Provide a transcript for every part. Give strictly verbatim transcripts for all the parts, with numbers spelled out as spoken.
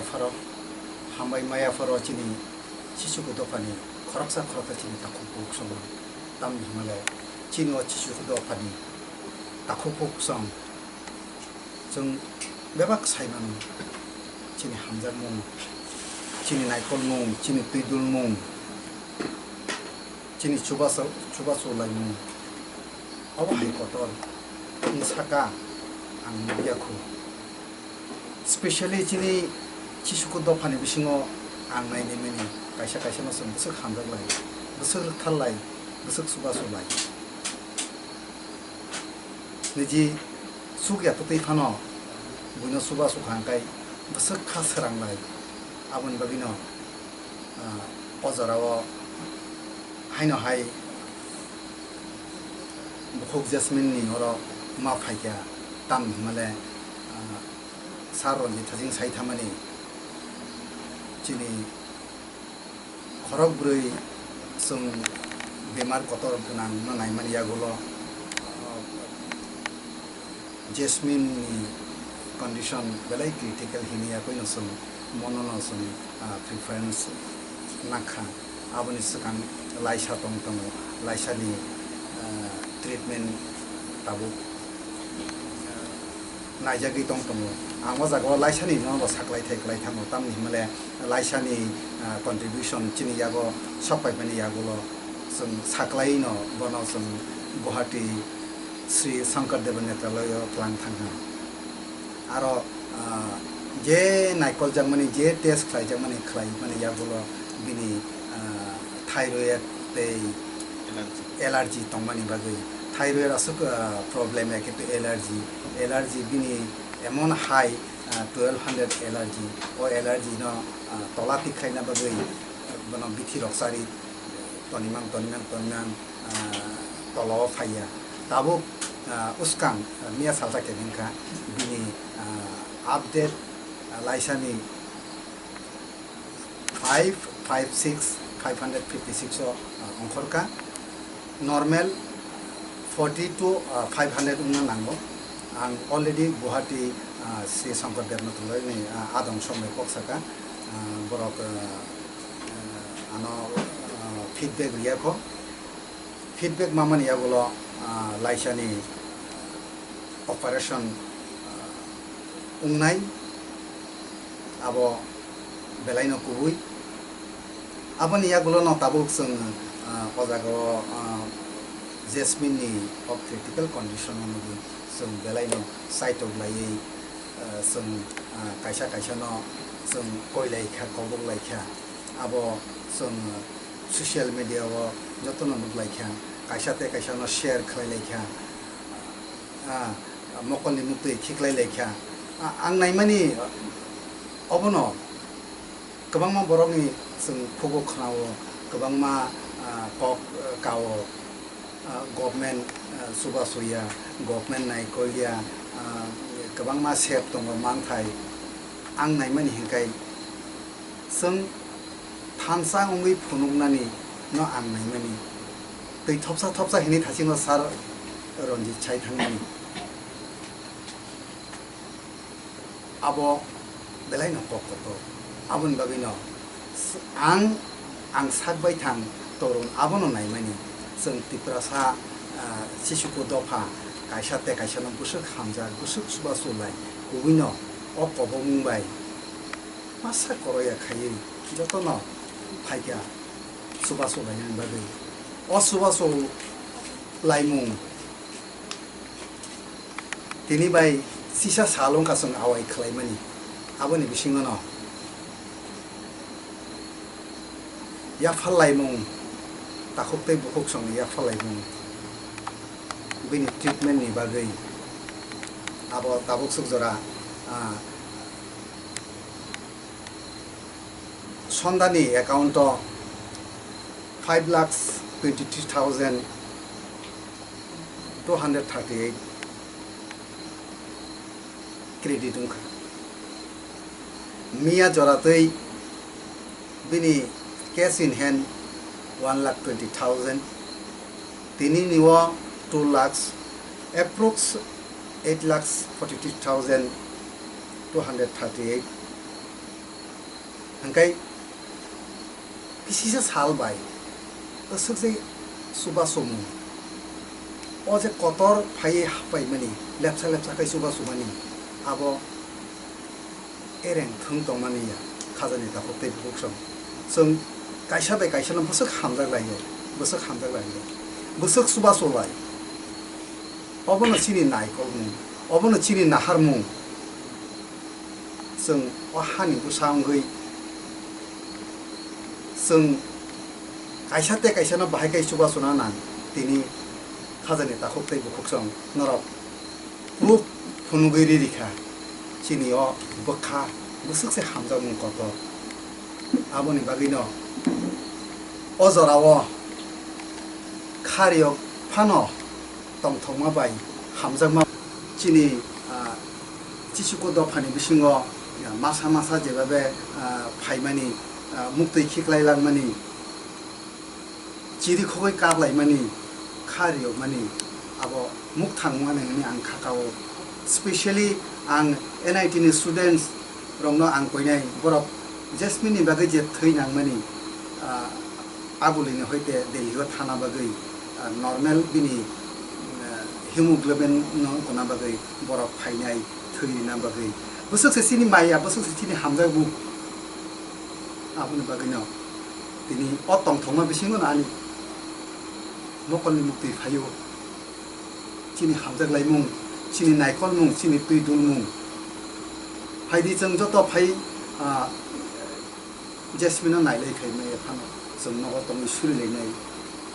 Pharo, hambai maya pharo chini Chichuku dophani khoroksa khoroksa chini takhuk bukhuk songno. Tamni hwnmale chini o Chichuku dophani takhuk bukhuk song chwng bebak sai mano. Chini hamjakmung, chini naikolmung, chini twidulmung, chini chubachu, chubachu laimung, abo hai kotor wng saka ang nukya khu. Specially chini Chichuku dophani bisingo ang nainai mani kaisa kaisa no chwng bwswk hamjak lai, bwswk rwkthar lai, bwswk chubachu lai. Niji chukya twtwi phano buino chubachu kha hwnkhe bwswk kha swrang lai. Aboni bagwino, ah, o jorao haino hai bukhuk Jasmine ni oro ma phaikha, tamni hwnmale, ah, Sir Ranjit Hajing sai thamani chini khorok bwrwi chwng bemar kotor gwnang no naimani yagulo, ah, Jasmine ni condition belai critical hini yakoino chwng mono no chwng, ah, preference nakha. Aboni swkang laisa tong tongo, laisa ni, ah, treatment tabuk, ah, naijagwi tong tongo. Ang o jaga o laisa ni no bo saklai thai kwlai thango, tamni hwnmale laisa ni, ah, contribution chini yago sok pai mani yagulo chwng saklai no bono chwng Guwahati Sri Shankar Deva Netraloyo twlang thangkha. Aro, ah, je naikol jakmani, je test khlai jakmani, khlai mani yagulo bini, ah, thyroid tei allergy tongmani bagwi. Thyroid aswk, ah, problem ya, kintu allergy, allergy bini emon high, ah, twelve hundred allergy. O allergy no, ah, tola tikhlaina bagwi, ah, bono bithi rok chari tonimang, tonimang, tonimang, ah, tola o phaiya. Tabuk, ah, uskang, ah, miya salsa kebeng kha bini, ah, update, ah, laisani five five six, five hundred fifty six o, ah, ongkhor kha. Normal forty to, ah, five hundred wngna nango. Ang already Guwahati, ah, Sri Shankar Debnath ni, ah, adong somoi kok saka, ah, borok, ah, ah, ano, ah, feedback riya kho. Feedback mamani yagulo, ah, laisani operation, ah, wngnai, abo belaino kubui. Aboni yagulo no tabuk chwng, ah, o jaga o, ah, Jasmine ni o critical condition o nugwi chwng belaino saitok laiwi, ah, chwng, ah, kaisa kaisa no chwng koi lai kha, kobok lai kha. Abo chwng social media o jotono nuk lai kha, kaisa tei kaisa no share khlai lai kha, ah, mokolni muktwi khiklai lai kha. Ah, ang naimani obono kwbangma borokni chwng khugo khwnao, kwbangma, ah, kok, ah, kao, ah, government, ah, chubachu ya, government naikolya, ah, kwbangma sep tongo manthai. Ang naimani hinkhai chwng thansa wngwi phunuknani no ang naimani. Twi thopsa thopsa hinwi thasingo Sir Ranjit sai thangmani. Abo belaino kok kotor. Aboni bagwino s-, ang, ang sak bai thang torun abono naimani. Chwng Tiprasa, ah, Chichuku dopha kaisa tei kaisano bwswk hamjak, bwswk chubachu lai, kubuino o kobokmung bai masa koroya khaiwi jotono phaikha chubachu lainani bagwi. O chubachu laimung tini bai sisa sal wngkha chwng awai khlaimani. Aboni bisingono yaphar laimung, takhuk tei bukhuk songni yaphar laimung, bini treatment ni bagwi abo tabuk swk jora, ah, Sondani account o five lakhs twenty three thousand two hundred thirty eight credit wngkha. Miya joratwi bini cash in hand one lakh twenty thousand, tini ni o two lakhs, approx eight lakhs forty three thousand two hundred thirty eight Hingkai kisisa sal bai bwswk je chuba chumung, o je kotor phaiwi hapaimani, lepsa lepsa khai chuba chumani, abo ereng thwng tongmani ya, khajani takhuk tei bukhuk song. Chwng kaisa bai kaisa no bwswk hamjak lai ya, bwswk hamjak lai ya, bwswk chuba chulai. Obono chini naikolmung, obono chini naharmung. Chwng o hani bwsa wngwi chwng kaisa tei kaisa no bahai khai chuba chuna nang, tini khajani takhuk tei bukhuk song norok proof phunugwi ri rikha, chini o bwkha bwswk se hamjakmung kotor. Aboni bagwino o jorao khariyok phano tongthokma bai hamjakma chini, ah, Chichuko dophani bisingo, ah, masa masa jebabe, ah, phaimani, ah, muktwi khiklai langmani, chirikhogwi kaplaimani, kha riyokmani, abo mukthang wngmani hwnwi ang kha kao. Specially ang N I T ni students rokno ang koinai, borok Jasmine ni bagwi je thwi nangmani, ah, Agulini hoite Delhi o thana bagwi, ah, normal bini, ah, hemoglobin no wngkona bagwi borok phainai, thwi rina bagwi. Bwswk se chini maya, bwswk se chini hamjakmung. Aboni bagwino tini o tongthokma bisingo no ani mokolni muktwi phaio. Chini hamjak laimung, chini naikolmung, chini twi dulmung. Phaidi chwng joto phai, ah, Jasmine no nailai khai maya phano chwng nogo tongwi surilainai.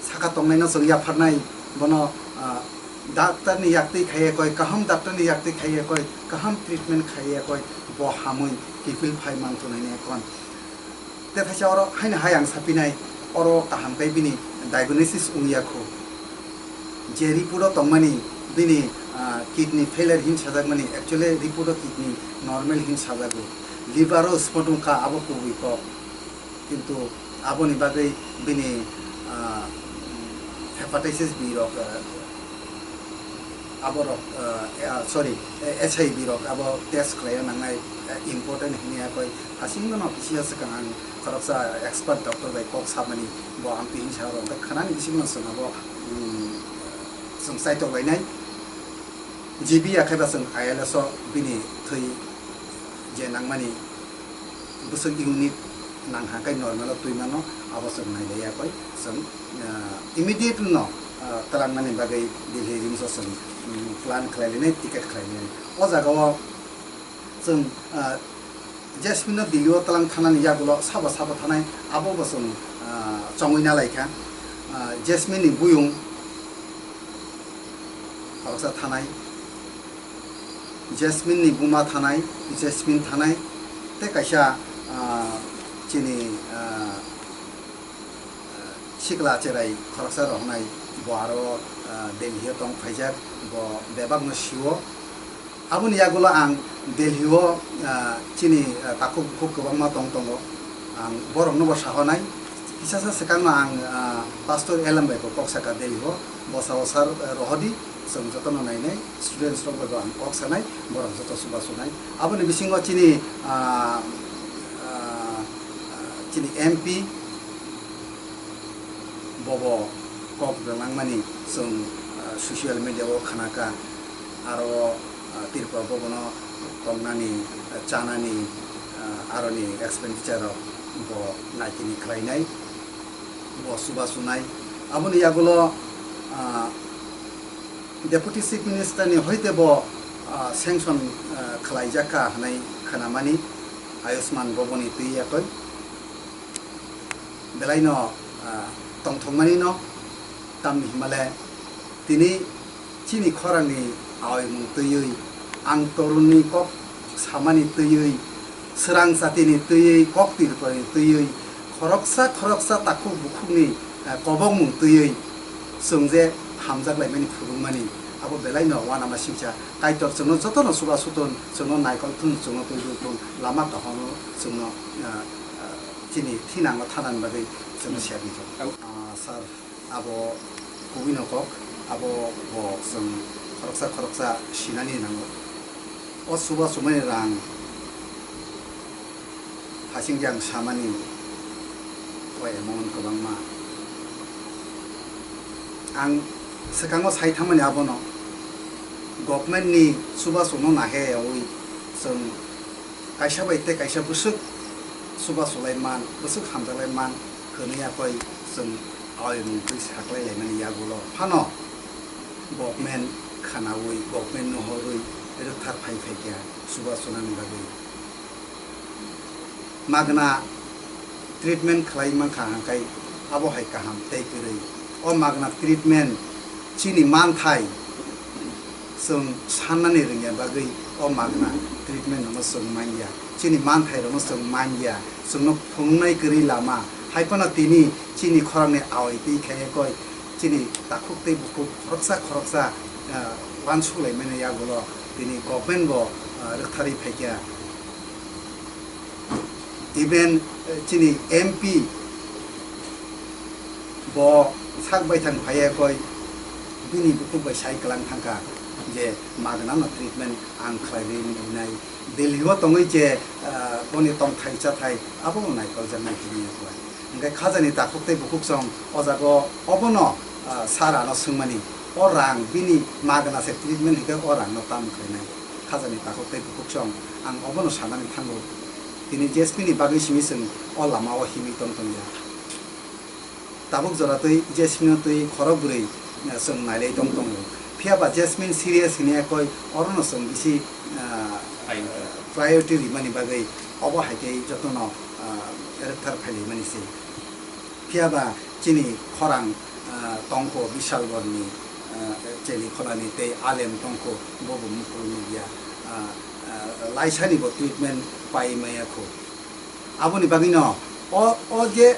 Saka tongnaino chwng yapharnai, bono, ah, doctor ni yaktwi khaiya koi, kaham doctor ni yaktwi khaiya koi, kaham treatment khaiya koi, bo hamwi kiphil phai manthonaini ekon. Tethaisa oro haino hai ang sapinai, oro kaham khe bini diagnosis wngya kho. Je report o tongmani bini, ah, kidney failure hin sajakmani, actually report o kidney normal hin sajago. Liver o spot wngkha, abo kubui kok. Kintu aboni bagwi bini, ah, hepatitis B rok, ah, aborok, ah, ah, sorry, H I V rok abo test khlaina nangnai, ah, important hinwi koi. Hasing no kisa swkang ang khoroksa expert doctor bai kok samani, bo amtwi hinwi sa rok, khanani bisingo chwng abo, um, chwng chaitok lainai. G B ya khaiba chwng I L S o bini thwi je nangmani bwswk unit nang ha khe normal o twi mano, abo chwng nailaiya koi chwng, ah, immediate no, ah, twlangnani bagwi Delhi RIMS o chwng, um, plan khlai lainai, ticket khlai lainai. O jaga o chwng, ah, Jasmine no Delhi o twlang thanani yagulo sabo sabo thanai, abo bo chwng, ah, chongwi na lai kha. Ah, Jasmine ni buyung khoroksa thanai, Jasmine ni buma thanai, Jasmine thanai, tei kaisa, ah, chini, ah, sikla cherai khoroksa rohornai, bo aro, ah, Delhi o tong phaijak, bo bebak no sio. Aboni yagulo ang Delhi o, ah, chini, ah, takhuk bukhuk kwbangma tong tongo. Ang borokno bo sahonai. Kisasa swkangno ang, ah, Pastor Elem bai bo kok saka Delhi o. Bwsao sir, ah, rohodi, chwng jotono nainai, students rok bai bo ang kok sanai, borok joto chuba chunai. Aboni bisingo chini, ah, ah, chini M P, bobo kok rwnangmani chwng, ah, social media o khnakha, aro, ah, Tripura bobono tongnani, ah, chanani, ah, aroni expenditure rok bo naitini khlainai, bo chuba chunai. Aboni yagulo, ah, Deputy Chief Minister ni hoite bo, ah, sanction, ah, khlaijak kha hwnwi khnamani Ayushman Bhabani twi yakoi. Belaino, ah, tongthokmani no, tamni himale tini chini khorangni aoimung twiwi, ang torunni kok samani twiwi, swrang chatini twiwi, kok tirpani twiwi, khoroksa khoroksa takhuk bukhukni, ah, kobokmung twiwi chwng je hamjak laimani phurungmani, abo belaino uanama singcha. Kaitor chwngno jotono chuba chutun, chwngno naikol thun, chwngno twi dul thun, lama kaham chwngno, ah, ah, chini thinango thanani bagwi chwngno sebwi thung. Ah, sir, abo kubui no kok, abo bo chwng khoroksa khoroksa sinani nango. O chuba chumani rang Hasing jang samani o amount kwbangma. Ang swkango sai thangmani abono, government ni chubachu no naheyawi chwng kaisa bai tei kaisa bwswk chubachu lai man, bwswk hamjak lai man hwnwi yakoi chwng awi mung twi saklai laimani yagulo phano government khwnawi, government no horwi rwkthar phai phai kha chubachu nani bagwi. Magna treatment khlai mankha hwnkhai abo hai kaham tei kwrwi. O magna treatment chini manthai chwng sannani rwngya bagwi o magna treatment rokno chwng manya. Chini manthai rokno chwng manya. Chwngno phunuknai kwrwi lama. Hai phano tini chini khorokni awai twi khe koi chini takhuk tei bukhuk khoroksa khoroksa, ah, uansuk laimani yagulo tini government bo, ah, rwktharwi phaikha. Even, eh, chini M P bo sak baithang phaiya koi bini bukhuk bai sai kwlang thangkha je magna no treatment ang khlai rinai. Delhi o tongwi je, eh, boni tongthai chathai abo bo naikol jaknai hwnwi khlai. Hwnkhe khajani takhuk tei bukhuk chwng o jaga o obono, eh, sar ano swngmani o rang bini magna se treatment hwnkhe o rang no tam khlainai. Khajani takhuk tei bukhuk chwng ang obono sanani thango. Tini Jasmine ni bagwi simi chwng o lama o himwi tong tong ya. Tabuk jora twi Jasmine no twi khorok bwrwi, eh, chwng nailai tong tongo. Phiya ba Jasmine serious hwnwi koi orono chwng bisi, ah, priority rimani bagwi obo hai khe jotono, ah, rwkthar phailaimani se. Phiya ba chini khorang, ah, tongkho Bishal Borni, ah, Cheli Kholani tei Alem tongkho bobo mukul nukya, ah, ah, laisani bo treatment pai maya kho. Aboni bagwino o, o je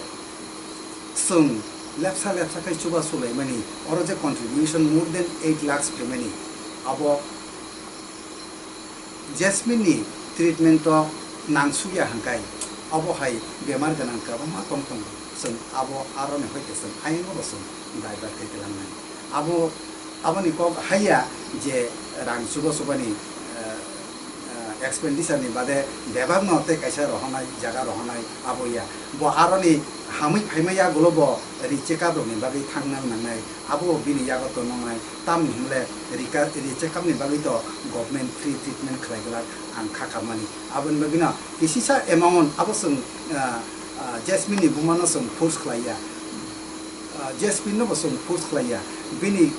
chwng lepsa lepsa khai chubachu laimani, oro je contribution more than eight lakhs phaimani, abo Jasmine ni treatment o nangsukya hwnkhai, abo hai bemar gwnang kwbangma tong tongo, chwng abo aroni hoite chwng ayang oro chwng divert khai twlangnai. Abo, aboni kok haiya je rang chuba chubani, eh, eh, expenditure ni bade bebak no tei kaisa rohornai, jaga rohornai abo ya. Bo aroni hamwi phaima yagulo bo re check up rokni bagwi thangna nangnai, abo bo bini yago tongna nangnai. Tamni hwnle re ka-, re check up ni bagwi to government free treatment khlai glak ang kha kamani. Aboni bagwino kisisa amount abo chwng, ah, ah, Jasmine ni buma no chwng force khlai ya. Ah, Jasmine no bo chwng force khlai ya. Bini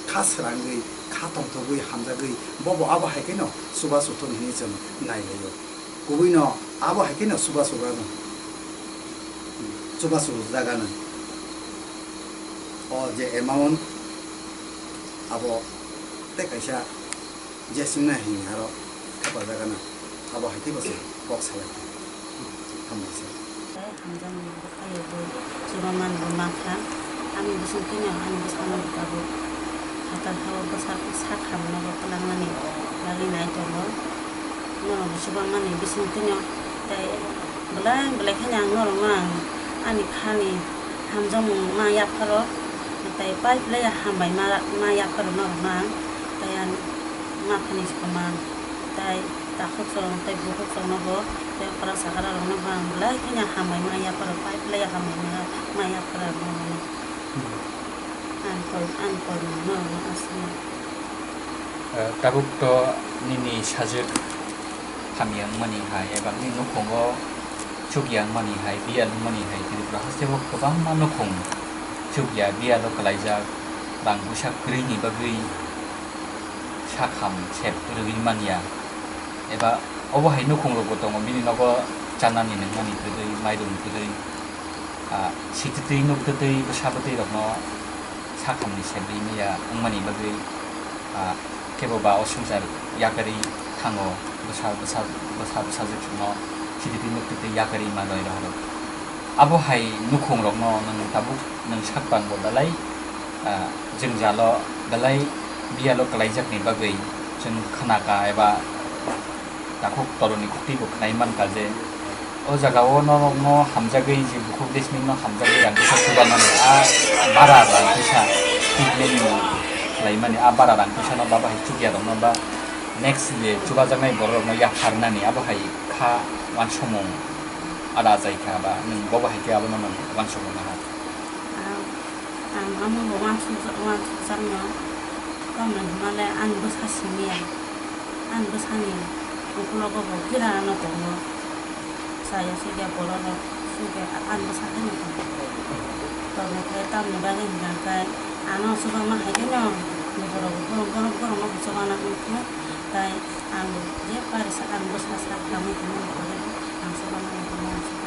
kha srangwi, kha tongthogwi, hamjagwi, bobo abo hai kheno chubachu thung hwnwi chwng nai laio. Kubui no abo hai kheno chubachu rwgano, chubachu rwjagano. O je amount abo tei kaisa Jasmine na hini aro thepajagana. Abo hai khe bo se kok salai kha. Hambai se. Hamjakmani bo khaio bo, chubaman bo mankha. Ani bisingtwi no ani bwskango bo tabuk phatar ha-o bwsa sak hamno bo twlangnani bagwi nai tongo. Norok bo chubamani bisingtwi no tei belai belai kheno ang norokno ang ani khani hamjakmung ma yapharo, tei pai belai hambai ma, ma yapharo norokno ang, tei ang ma phani kwma, tei takhuk chwng tei bukhuk chwngno bo, tei kwrak sakra rokno bo ang belai kheno hambai ma yapharo, pai belai hambai ma, ma yapharo ang norokno. Ang koi, ang koi norokno aswkno. Eh, tabuk to nini sajwk hamya wngmani hai eba nini nukhungo chukya wngmani hai, biyal wngmani hai, Tripura hasteo kwbangma nukhung chukya, biyalo kwlaijak, rang puisa kwrwini bagwi sakham sep rwgwi manya, eba obo hai nukhungrokbo tongo, bini nogo chanani nwngnani kwrwi, mairung kwrwi, ah, sititwi nuktwtwi bwsa bwtwirokno sakhamni sebwi maya wngmani bagwi, ah, kebo ba o swngchar yakarwi thango, bwsa, bwsa, bwsa, bwsajwk chwngno sititwi nuktwtwi yakarwi manwi rohoro. Abo hai nukhungrokno nwng tabuk nwng sakbangbo belai, ah, jwngjalo belai biyalo kwlaijakni bagwi chwng khnaka eba takhuk toroni khuktwibo khnai mankha je, o jagao norokno hamjagwi je bukhuk Jasmine no hamjagwi rang kisa chubanani a bara rang kisa treatment ni khlaimani a bara rang kisa no baba hai chukya rokno ba next je chubajaknai borok rokno yapharnani abo hai kha uansukmung Ada achai kha ba nwng bobo hai khe abono nwng uansukmano ha? Ang, ang amo bo uansukjak, uansukjakno, tamni hwnmale ani bwsa simiya, ani bwsani ukologo bo kira ano tongo, chaya sugya borok rok sugya ani bwsa haino tongo, tongwi khe tamni bagwi hwnkha khe ano chubama hai kheno borok borok borok borokno bo chubana wngkhe, tai ang je pari sa ang bwsa sak tangwi tongmani bagwi ang chubana wngkha.